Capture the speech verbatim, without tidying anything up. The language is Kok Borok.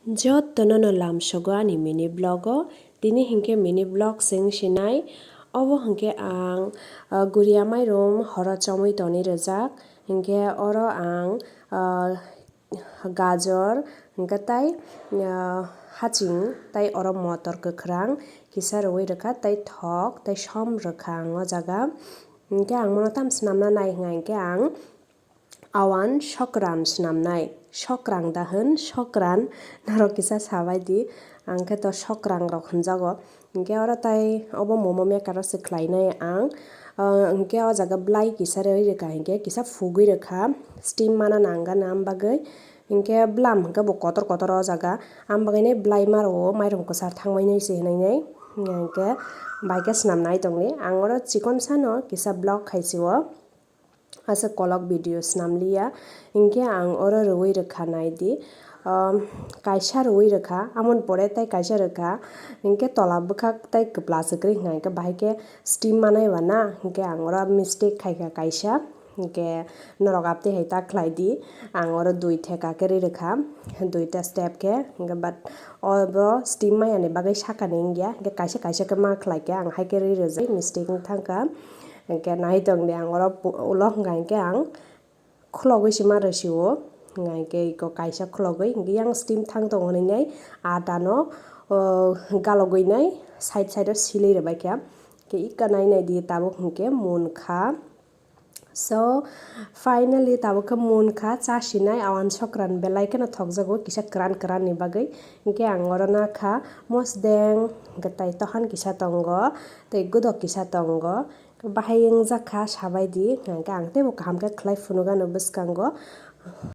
Jotono no lamsogo ani mini vlog o. Tini hinkhe mini vlog se wng sinai. Obo hinkhe ang, ah, guria mairum horo chomwi tonwi rwjak. Hinkhe oro ang, ah, gajor, hinkhe tai, ah, haching, tai oro motor kwkhwrang kisa rwui rwkha, tai thok, tai som rwkha ang o jaga. Hinkhe ang mono tam swnamna nai hwnka hinkhe ang awan sokran swnamnai. Sokrang da hwn? Sokran. Norok kisa sabai di. Ang khe to sokrang rok hwnjago. Hinkhe oro tai obo momo maker o se khlainai ang. Ah, hinkhe o jaga bwlai kisa rwi rwkha hinkhe kisa fugwi rwkha. Steam mana nang gana am bagwi. Hinkhe bwlam hinkhe bo kotor kotor o jaga. Am bagwi nai bwlai ma rwo mairum kwchar thangmani se hwnwi nai. Hinkhe bai khe swnamnai tongdi. Ang oro chikon sano kisa vlog khai si o. Asa kolok video swnam liya. Hinkhe ang oro rwui rwkha nai di. Um, kaisa rwui rwkha, amoni pore tai kaisa rwkha. Hinkhe tola bwkhak tai kwpla se kwrwi hwnka hinkhe bahai khe steam manai ba na. Hinkhe ang oro mistake khaikha kaisa. Hinkhe norok aptwi hai ta khlai di. Ang oro dui theka khe rwi rwkha. Duita step khe. Hinkhe but obo steam maya ni bagwi saka ni wngya. Hinkhe kaisa kaisa khe ma khlai khe ang hai khe rwi rwjak. Mistake wng thangkha. Hinkhe nai tong di ang oro pu-, ulo hwnka hinkhe ang khulogwi se ma rw sio. Hinkhe iko kaisa khulogwi hinkhe yang steam thang tongo hinwi nai ata no, o, galogwi nai side side o silai rwbai kha. Hinkhe ika nai nai di tabuk hinkhe munkha. So, finally tabuk khe munkha, cha sinai awan sokran belai kheno thokjago kisa kwran kwran ni bagwi. Hinkhe ang oro nakha mosdeng, hinkhe tai tohan kisa tongo, tei godok kisa tongo. Bahai wngjakha sabai di, hwnkhe ang teibo kaham khe khlai phunukgano bwskango.